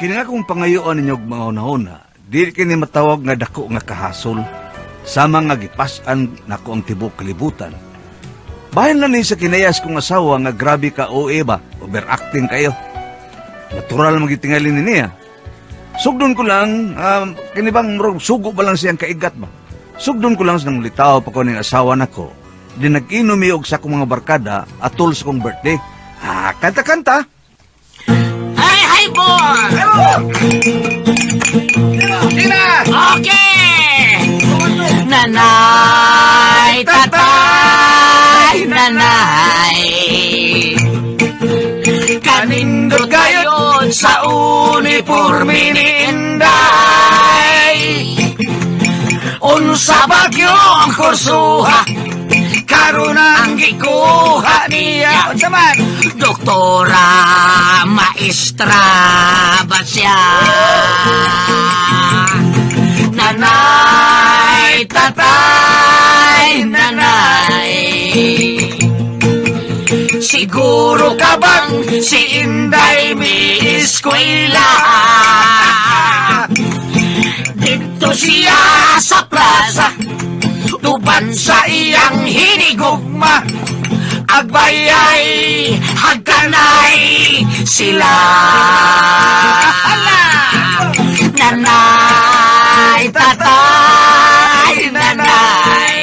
Kini nga kung pangayoon ninyo og mga hunahuna, dili kini matawag nga dako nga kahasol sama nga gipas-an nako ang tibuok kalibutan. Bahin lang ni sa kinayas kong asawa nga grabe ka OA ba, overacting kayo. Natural magitingali ni niya. Sugdon ko lang, kini bang murag sugo ba lang siyang kaigat ba? Sugdon ko lang sa nang litaw pa ko ning asawa nako. Di nag-inom mi og sa akong mga barkada atol sa kong birthday. Ah, kanta-kanta. Hi, hi, boy! Okay! Nanay, tatay, nanay. Kanindot gayon sa uniforme ni Inday. Unsa bagyo ang kursuha, karon ang gikuha niya. Unsa man? Doktora, maestra ba siya? Nanay, tatay, nanay. Siguro ka bang si Inday mi eskwela? Dito siya sa plaza, tuban sa iyang hinigugma. Agbayay, hagkanay sila. Nanay, tatay, nanay.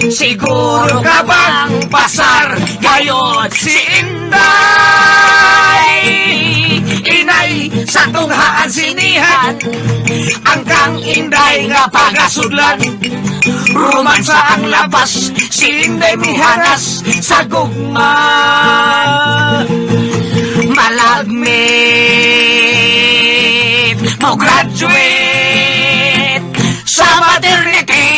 Siguro ka bang pasar gayon si Inday? Inay, sa tunghaan sinihan, ang kang Inday nga pagasudlan. Romansa ang labas, si Inday mihanas sa gugma. Malagmit, mo graduate sa maternity.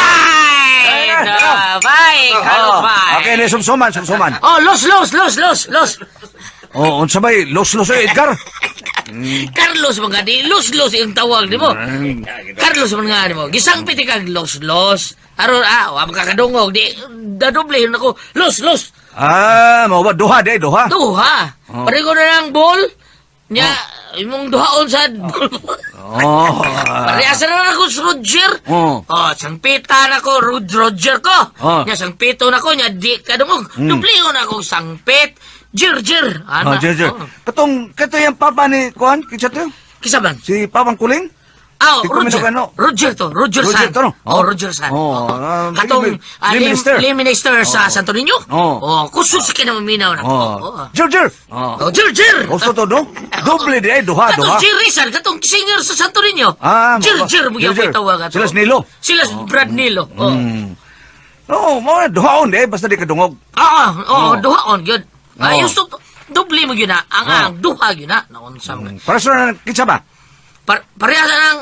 Alright! Bye, Carlos, bye. Okay, ni sumsuman, sumsuman. Oh, los, los, los, los, los. Oh, unsa bay? Los los eh, Edgar. Carlos mga di, los, los yung tawag di mo. Carlos man nga di mo. Gisangpit kag los, los. Aron, wa makakadungog di, dadoble yun ako. Los, los. Ah, mao ba duha di duha? Duha. Oh. Pareho na lang ball. Nya, imong duhaon sa ball. Oh. Parehas na ako sa Roger. Oh. Oh, sangpitan ako, Roger ko. Oh. Nya, sangpito na ko, nya, di kadungog. Dubliyon ako, sangpit. Jir, jir. Oh, Ana. Jer, Jer. Oh. Katong kato yung papa ni Kuan, kinsa to? Kisa man? Si Papang Kuling? Ah, Di ko Roger. minugano. Roger to. Roger, Roger San. to, no? Oh, Roger San. Oh, Katong Lim Minister. Lim Minister sa Santo Niño. Oh. Oh, kusog sa kinamaminaw na. Oh. Oh. Jer, Jer. Oh. Oh, Jir, Jir. Gusto to, no? Doble di ay duha, Katong duha. Jerry San, katong singer sa Santo Niño. Ah, Jir, mo ba? Jir, mo Jir, gyud Jir. tawag ato. Sila si Nilo. Sila si Brad Nilo. Oh. Oo, mao na duhaon di ay basta di kadungog. Ah, oh, Oh. duhaon gyud. Oh. Ayos to, doble mo gyud na. Ang duha gyud na. Naunsa mo. Para sa na kinsa ba? Pareha sa nang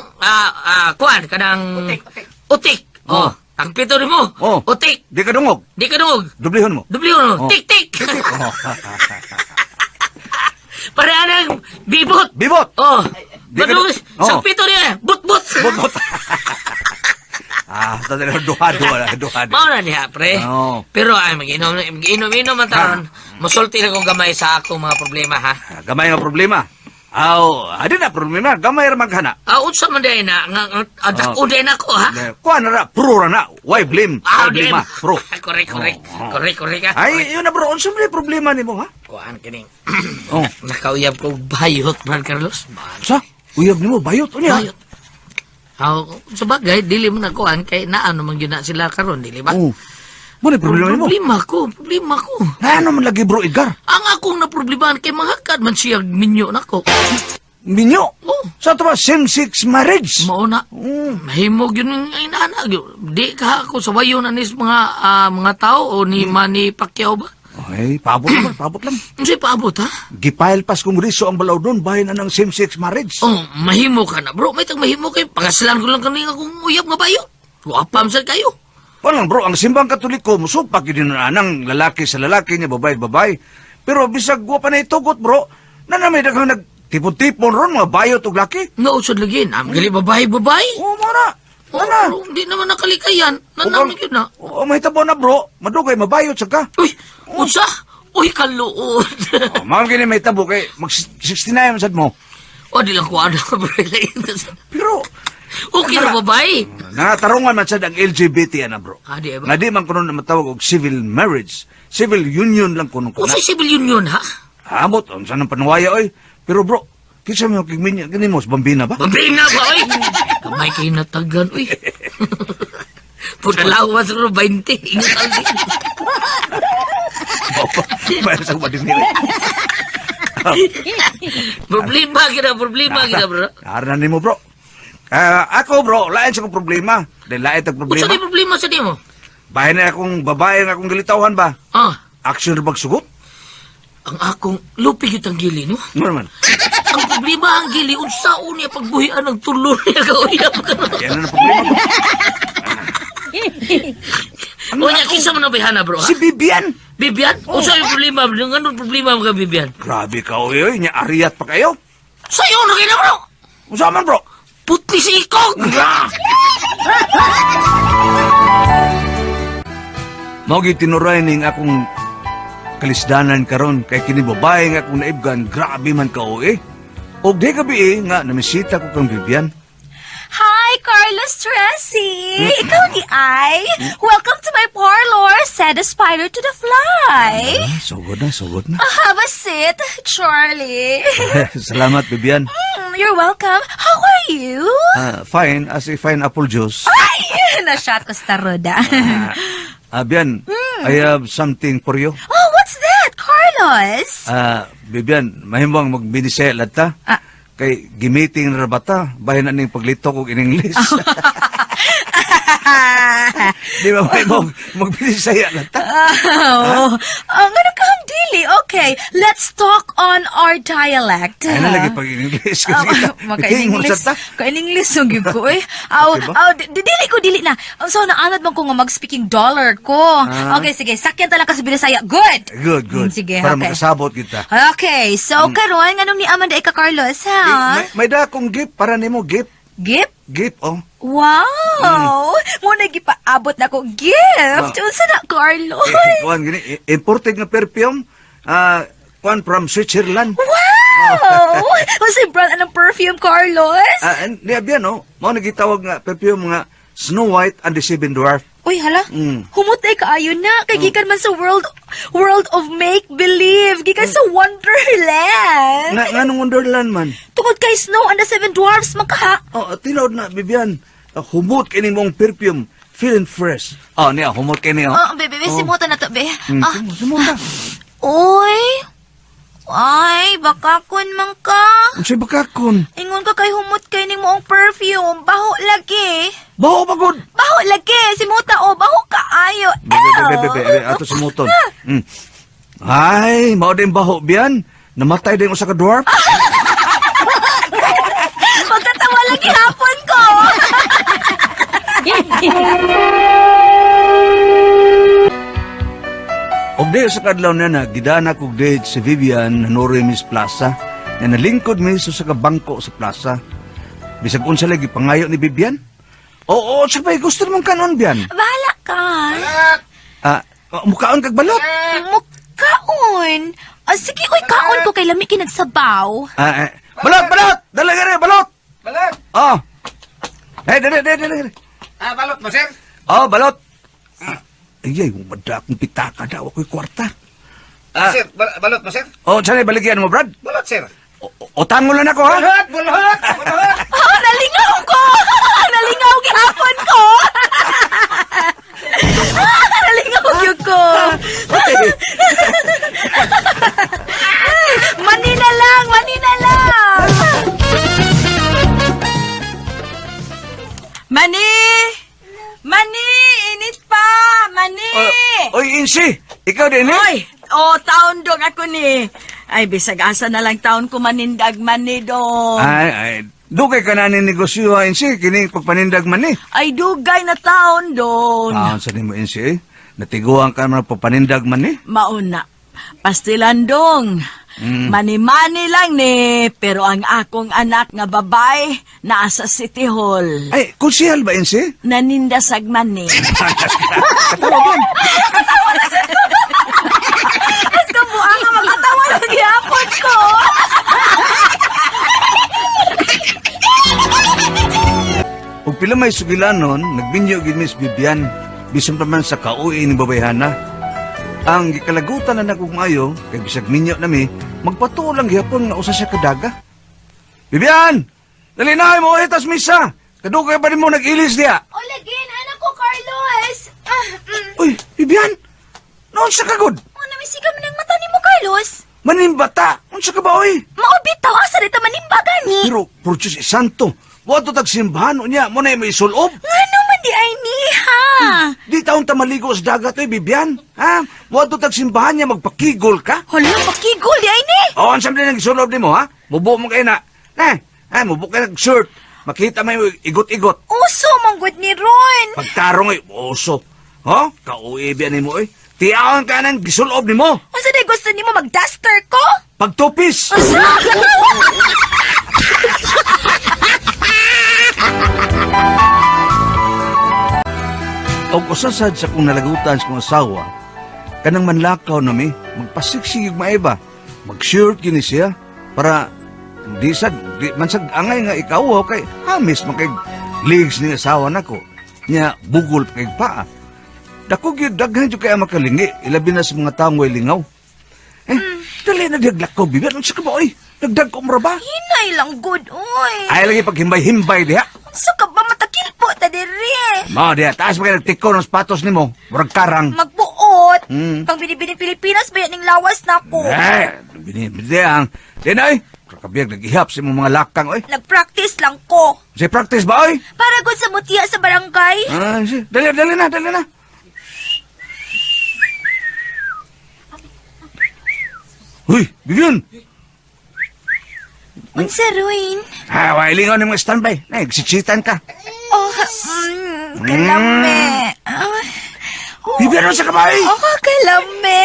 kuan kanang utik. Utik. Oh. Oh, tangpito nimo. Oh. Utik. Di kadungog. Di ka dungog. Dublihon mo. Doble mo. Oh. Tik tik. Oh. Pareha nang bibot. Bibot. Oh. Di ka- Badung, Oh. sangpito niya. But but. Bot bot. Ah, sa duha duha duha. Mao na niya, pre. Oo. Pero ay magiinom magiinom-inom man taron. Musulti na kong gamay sa akong mga problema ha. Ah, gamay nga problema. Aw, adi na problema, gamay ra maghana. Ah, unsa man day na nga Oh. dako day na ko ha. Kuan ra pro ra na. Why blame? Ah, Why blame, di. ah? Pro. Correct, correct. Oh, oh. Correct, correct ah. Ay, yun na bro, unsa man yung problema nimo ha? Kuan kining. Oh. Nakauyab ko bayot, Brad Carlos. Sa? Uyab nimo bayot unya. Bayot. Aw, sa bagay, dili mo na kuan kay naano man gyud na sila karon, dili ba? Oh. Mo ni problema nimo. Problema ko, problema ko. Na ano man lagi bro Edgar? Ang akong naproblemahan kay mahakad man siya minyo nako. Minyo. Oh. Sa to ba same sex marriage? Mao na. Mm. Mahimog yun ang inana. Di ka ako sa wayo na nis mga mga tao o ni Manny Pacquiao ba? Ay, paabot lang, paabot lang. Unsay paabot ha? Gipile pas kongreso ang balaw doon bahin na ng same sex marriage. Oh, mahimo ka na bro. May tag mahimo kay pangaslan ko lang kaning akong uyab nga bayo. Wapam sad kayo. Walang bro, ang simbang katoliko, musupak yun na anang lalaki sa lalaki niya, babae, babae. Pero bisag wa pa na itugot bro, na na may daghang nagtipon-tipon ron, mga bayot og laki. Nga usod lagi, nam gali babae babae. Oo, mo na. Oh, Ana. bro, di naman nakalikayan. Nanamig yun na. O mahitabo na, bro, madugay mabayot sa ka. Uy, unsa? Uy, kaluod. Oh, mao gini mahitabo kay mag 69 man sad mo. O, di lang ko ano, bro. Pero Okay na ba, bay? nangatarungan man sad ang LGBT ana, bro. Ah, di ba? Nga di man kuno na matawag og civil marriage, civil union lang kuno kana. Usa civil union, ha? Amot unsa nang panuwaya oy. Pero bro, kinsa mo kig kini mo sa bambina ba? Bambina ba, oy? Kamay kayo natagan, uy. Pudalawa siguro 20. Ingat ang Para sa madinili. Problema gina, problema gina, bro. Naran nimo, bro. Ah, ako, bro, lain sa kong problema. Dahil lain tag Unsa problema. di problema sa di mo? Bahay na akong babae nga akong gilitawhan ba? Ah, Action na magsugot? ang akong lupi gyud ang gili, no? Ano naman? Ang problema ang gili, unsa niya pagbuhian ang tulo niya kauyab ka. Yan na ang problema ko. Unya, kinsa man ang bayhana, bro, ha? Si Bibian! Bibian? Unsa yung problema? Anong problema mga Bibian? Grabe ka, oy, oy. Nya ariat pa kayo. Sayo na kayo na, bro! Unsa man, bro? Putli si ikog! Mao gyud tinuray ning akong kalisdanan karon kay kini babae nga akong naibgan, grabe man ka, oy. Og di gabi eh, nga namisita ko kang Bibian. Hi, Carlos Tracy! Ikaw di ay! Welcome to my parlor! Said the spider to the fly! Ah, sugod na, sugod na. Have a seat, Charlie. Salamat, Bibian. You're welcome. How are you? Ah, fine, as a fine apple juice. Ay! Na-shot ko sa taroda. Ah, Bian, I have something for you. Oh, what's that, Carlos? Ah, Bibian, mahimong magbinisel ta. Ah. Kay gimiting na bata, bahin na ning paglitok og in English. Di ba mahimong magbinisaya ta? Oh, ang ano ka ang dili? Okay, let's talk on our dialect. Ay na lagi pag in English kasi kita. Maka in Biting mo sa English. ta. Ka in English ang gyud ko eh. Aw, Okay ba? aw, dili ko dili na. So naanad man ko nga mag-speaking dollar ko. Ah. Okay, sige. Sakyan talaga sa Binisaya. Good. Good, good. Mm, sige, Para okay. makasabot kita. Okay, so karon nganong ni Amanda ka Carlos Eh, ha? may da akong gift para nimo gift. Gift? Gift oh. Wow! Mo na gipaabot na ko gift. Ah. Unsa na Carlos? Eh, kuan gini eh, imported nga perfume. Ah, kuan from Switzerland. Wow! Unsa brand anong perfume Carlos? Ah, and niya biyan oh. Mao na gitawag nga perfume nga Snow White and the Seven Dwarf. Uy, hala. Humutay kaayo na. Kay gikan man sa world world of make-believe. Gikan sa Wonderland. Nga nganong Wonderland man. Tungod kay Snow and the Seven Dwarfs, makaha. Oh, tilaw na Bibian. Ah, humot kini mong perfume, feeling fresh. Oh, niya humot kini oh. Oh, be, be, be, simutan na to, be. Ah, Sumuta. uy. Ay, baka kun man ka. Unsay bakakon? Ingon ka kay humot kay ning moong perfume. Baho lagi. Baho pagod. Baho lagi. Simuta o, baho kaayo. Be, be, be, be, be, be, ato sumuton. Ay, mao din baho biyan. Namatay din usa ka dwarf. Magkatawa lagi hapon ko. Og di sa kadlaw niya na gidana kog date si Vivian Hanore Miss Plaza na nalingkod mi sa usa ka bangko sa plaza. Bisag unsa lagi pangayo ni Vivian? Oo, sa pay gusto mong kanon biyan. Bahala ka. Ah, mukaon kag balot. Mukaon. Ah, sige, uy, kaon ko kay lami kinagsabaw. Ah, eh, balot, balot! Dala gari, balot! Balot! Oh. Eh, dali, dali, dali. dali. Ah, balot mo, sir? Oh, balot. Ah, ay, ay, umada akong pitaka daw ako'y kwarta. Ah. Sir, balot mo, sir? Oh, sana'y baligyan mo, Brad. Balot, sir. Utango lang ako, ha? Balot! Balot! Balot! Oh, nalingaw ko! Nalingaw gihapon ko! Nalingaw gyud ko. Mani na lang, mani na lang. Mani! Mani! Init pa! Mani! Oh, oy, Insi, ikaw din, eh? Oy! Oh, taon dong ako ni. Ay, bisag asa na lang taon ko manindag mani dong. Ay, ay, dugay ka na ni negosyo, ha, Insi. Kini pagpanindag man, eh. Ay, dugay na taon dong. Ah, sa nimo, Insi, eh. Natiguan ka naman pagpanindag man, eh. Mauna. Pastilan dong. Mani-mani lang ni, pero ang akong anak nga babae naa sa City Hall. Ay, konsihal ba insi? Naninda sagman ni. Katawa ba? As ka buang nga makatawa na gihapon ko. Ug pila may sugilanon, nagbinyo gid Miss Bibian, bisan pa man sa kauwi ni babayhana. Ang gikalagutan na nagugmayo, kay bisag minyo nami, magpatuo lang gihapon nga usa siya kadaga. Bibian! Dali na mo itas misa. Kadugay pa nimo nag-ilis diya. O lagin, anak ko, Carlos. Ah, Uy, Bibian! Noon sa kagod? O, namisiga man ang mata nimo, Carlos. Manimbata! Unsa ka ba, oy? Maubitaw, asa rito manimba gani. Pero, por Diyos eh, santo, wato tag simbahan unya, mo na may isulob. Ngano man di ay ni, ha? Di taon ta maligo sa dagat, oy, Bibian. Ha? Wato tag simbahan niya, magpakigol ka. Hala, pakigol di ay ni. Oo, ang sabi ng isulob nimo, ha? Mubo mo kayo na. Eh, ha, mubo kayo ng shirt. Makita may igot-igot. Uso, manggod ni Ron. Pagtarong ay, uso. Ho? Kauibi ani mo, oy. Tiyaon ka ng gisulob nimo. Unsa day gusto nimo mag-duster ko? Pagtupis. Unsa? Og usasad sa kong nalagutan sa kong asawa, kanang manlakaw nami, magpasiksig yung maiba. Mag-shirt gini siya para di sad, di man sad angay nga ikaw oh, kay hamis man kay legs ni asawa nako. Nya bugol pa kay paa. Dako gyud daghan jud kay ang makalingi, ilabi na sa mga taong way lingaw. Eh, dali na dihaglakaw bibir. Unsa ka ba oy? Nagdag ko ba? Hinay lang good, oy. Ay lagi paghimbay-himbay diha. Unsa ka ba matakil po ta diri? Mao diha, taas pa kay nagtiko ng sapatos nimo. Murag karang. Magbuot. Mm. Pang binibining Pilipinas ba ning lawas nako? Eh, binibide ang. Dinay, kakabiyag nag-ihap sa imong mga lakang, oy. Nag-practice lang ko. Si practice ba, oy? Para gud sa mutiya sa barangay. Ah, si, dali, dali na, dali na. Uy, Vivian! Unsa ruin? Ah, wailingaw ni mga standby. Nay, gsitsitan ka. Oh, kalame. Ah. Oh, Vivian, ano sa kamay? Oh, kalame.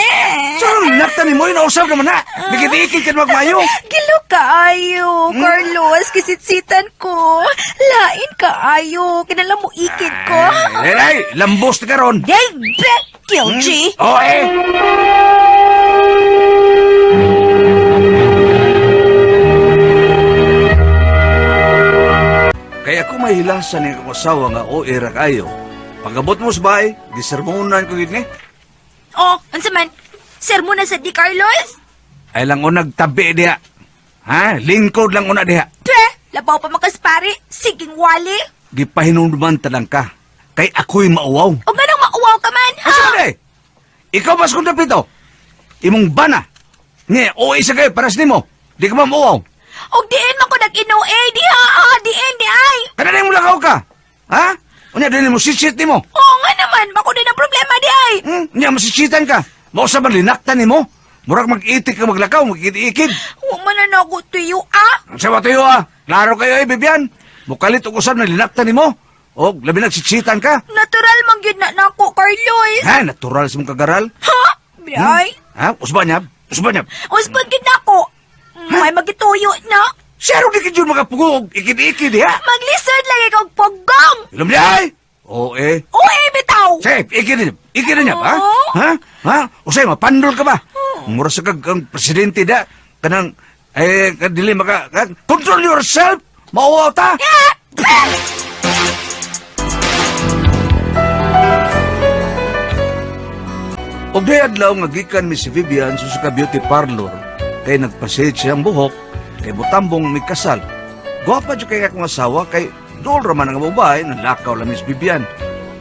Saan ang nakta ni mo? Inausap naman na. Dikit-ikit ka na magmayo. Gilo kaayo, Carlos. Kisitsitan ko. Lain kaayo. Kinala mo ikid ko. Ay, ay, lambos na karon. Day, be, Kilji. Oh, eh. Kaya ako mahilasan ng akong asawa nga o era kayo. Pagabot mo sa bahay, gisermonan ko gid ni. Oh, unsa man? Sermo na sa di Carlos? Ay lang unag tabi diha. Ha? Lingkod lang una diha. Twe, labaw pa makaspari. Siging wali. Gipahinumduman ta lang ka. Kay ako'y mauwaw. O ganang mauwaw ka man, ha? Asa man eh? Ikaw mas kung dapito. Imong bana. Nga, OA sa kayo, paras nimo. Di ka ba mauwaw? Og diin man ko nag-ino eh, di ha, ah, diin di ay. Kananay mo lakaw ka. Ha? Unya, dili mo sisit nimo. Oo nga naman, bako din ang problema di ay. Unya, masisitan ka. Mausa man linaktan nimo. Murag mag-itik ka maglakaw, mag-ikid. Wa man na nako tuyo ah. Ang sawa tayo ah. Klaro kayo eh, Bibian. Mukalit og usab na linaktan nimo. O, labi nagsitsitan ka. Natural man gyud na nako, Carlos. Ha, natural sa mong kagaral. Ha? Di ay. Ha? Usba niya? Usba niya? Usbon gyud nako. May magituyo na. Sero di ka dyan makapugog. Ikid-ikid, ha? Maglisod lagi kog pugong. Ilom niya ay! Oo eh. O eh bitaw. Sige, ikid niya. Ikid niya, ha? Oo. Ha? Ha? Usay, mapandol ka ba? Mura sa kag ang presidente da. Kanang, eh, kadili maka... Control yourself! Mauwaw ta! Og day adlaw nga gikan mi si Vivian sa ka beauty parlor kay nagpasage siyang buhok kay butambong mi kasal. Gwapa jud kay akong asawa kay dool ra man ang babae nanlakaw lang Miss Vivian.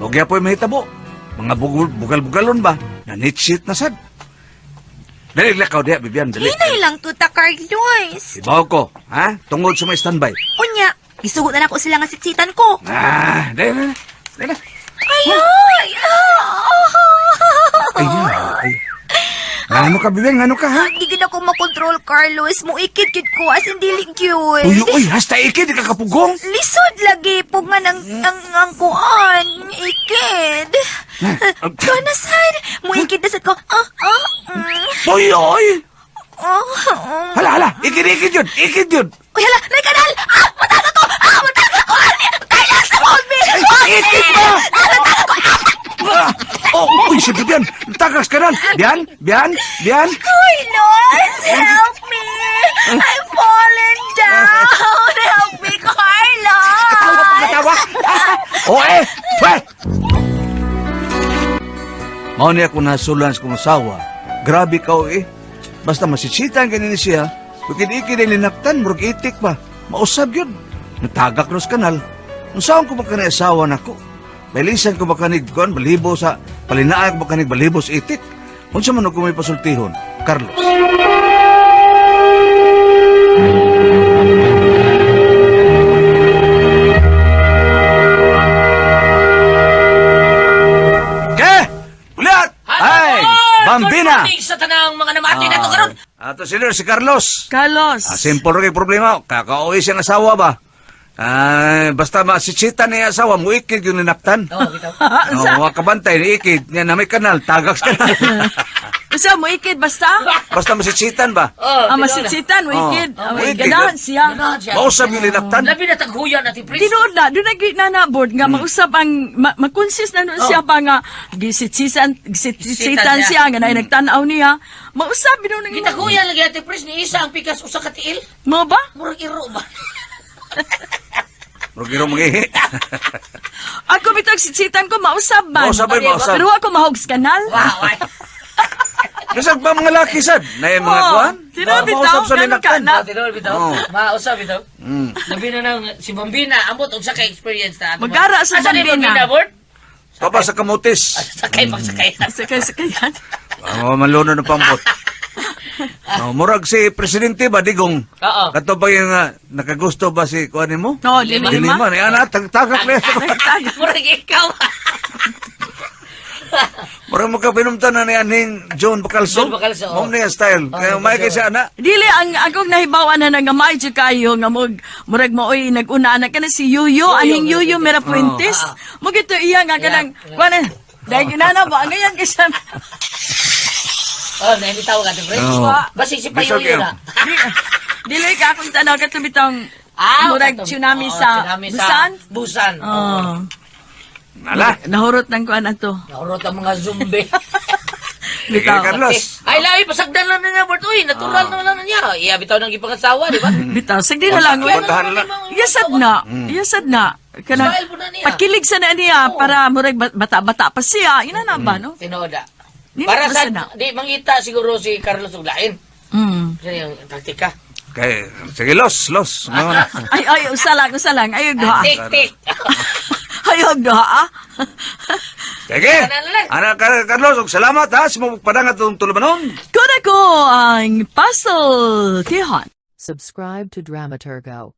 Mao gyapoy mahitabo. Mga bugol bugal-bugalon ba? Nanitsit na sad. Dali lakaw diha Vivian, dali. Hinay lang tuta, Carlos. Ibaw ko, ha? Tungod sa may standby. Unya, gisugot na nako sila nga sitsitan ko. Ah, dali dali. Dali. Ay, ay, ah. Ay, ay. Ano ka Vivian? Ano ka ha? Hindi gid ako makontrol, Carlos. Muikid gid ko as in dili gyud. Uy, uy, hasta ikid ka kapugong. Lisod lagi pug nga nang ang kuan, ikid. Kana sad, muikid na sad ko. Ah, ah. Uy, uy. Oh, Ikid, ikid yun! Ikid yun! Uy, hala, may kanal! Ah, mataga ko! Ah, mataga ko! Ani! Carlos, hold me! Ay, ikid ba? Ah! Oh, uy, si Bibian! Tagas ka nan! Bian, Bian, Bian! Carlos, help me! I'm falling down! Help me, Carlos! Katawa pa katawa! Oh, eh! Pwe! Mao niya kung nasulan sa kong asawa. Grabe ka, oh, eh. Basta masisita ang ganyan siya, ikid-ikid ay linaktan, murag itik pa. Mausab yun. Natagak ros kanal. Unsaon ko ba ka ni asawa nako? Bailisan ko ba kanig kuan balibo sa palinaan ko ba kanig balibo sa itik? Unsa man ko may pasultihon, Carlos? Ke! Uliat! Ay! Bambina! Good morning sa tanang mga namati na to karon. Ato sila si Carlos. Carlos. Ah, simple ra kay problema. Kakauwi siyang asawa ba? Ah, basta masisita niya asawa, muikid yung ninaktan. Oo, bitaw. No, mga kabantay, niikid. Nga na may kanal, tagak sa kanal. Usa mo ikid basta? Basta masisitan ba? Oh, Ah, masitsitan mo ikid. Oh. Ah, Muikid. ganahan siya. Ganahan siya. Mausap yung linaktan. Labi na taghuyan natin, Prince. Tinuod na, doon na na board nga mausap ang makonsis na nun siya pa nga gisitsisan gisitsitan Gisitsitan siya nga nay nagtan-aw niya. Mausap binuon nang Gitaguyan lagi ate Prince ni isa ang pikas usa ka tiil. Mo ba? Murag iro ba? Rugiro magihi. Ako bitag sitsitan ko mausap man. Mausap ay mausap. Pero ako mahogs kanal. Wow, ay. Kasag ba mga laki sad? Na yung mga Oo. kuan? Tinuod bitaw, Mausap sa ganun linaktan. ka na. Oh, tinuod bitaw. Oo. Mausap bitaw. Labi na nang si Bambina ambot unsa ka experience na ato. Magara sa Asa ni Bambina. Bambina board? Papa sa kamutis. Sakay pagsakay. Sakay sakayan. Oh, maluno ng pambot. Oh, murag si presidente ba digong? Oo. Kato ba yung nakagusto ba si kuan nimo? No, lima. Dilima. Ni ana tagak na. Nagtaga. Murag ikaw. Murag magkapinumtan na ni aning John Bacalso. John Bacalso, oo. Mao niya style. Kaya may kay siya ana. Dili ang akong nahibawan na nga may jud kayo nga mog murag maoy nag-una na kana si Yuyo, aning Yuyo Mirafuentes. Mo gito iya nga kanang kuan na dahil ginana ba ngayon kay siya. Oh, na hindi tawag ate Prince. Oo. Basig si Bisag Payuyo yun. na. Dili ka akong tanaw kato bitong Ah, murag kato. tsunami Oo, sa tsunami sa Busan. Busan. Oo. Oh. Ala. Nahurot ng kuan ato. Nahurot ang mga zombie. Sige, Bitaw. Carlos. Ay, lahi, pasagdan lang na niya, Bert. Uy, natural naman lang na niya. Iya, bitaw ng ipangasawa, di ba? Bitaw sige na lang. we. Puntahan lang. Yasad na. Yasad na. Kanang Smile po na niya. pakilig sa na niya para murag bata-bata pa siya. Ina na ba no? Tinoda. Di Para na sa, basta na. di, mangita siguro si Carlos Uglain. Kasi yung taktika. Kay sige los, los. Mao na. Ay ay usa lang, usa lang. Ayaw duha. Tik, tik. Ayaw duha. ah. Sige. Ana na lang. Ana Carlos, og salamat ha sa mga padang atong tulumanon. Kuna ko ang puzzle tihon. Subscribe to Dramaturgo.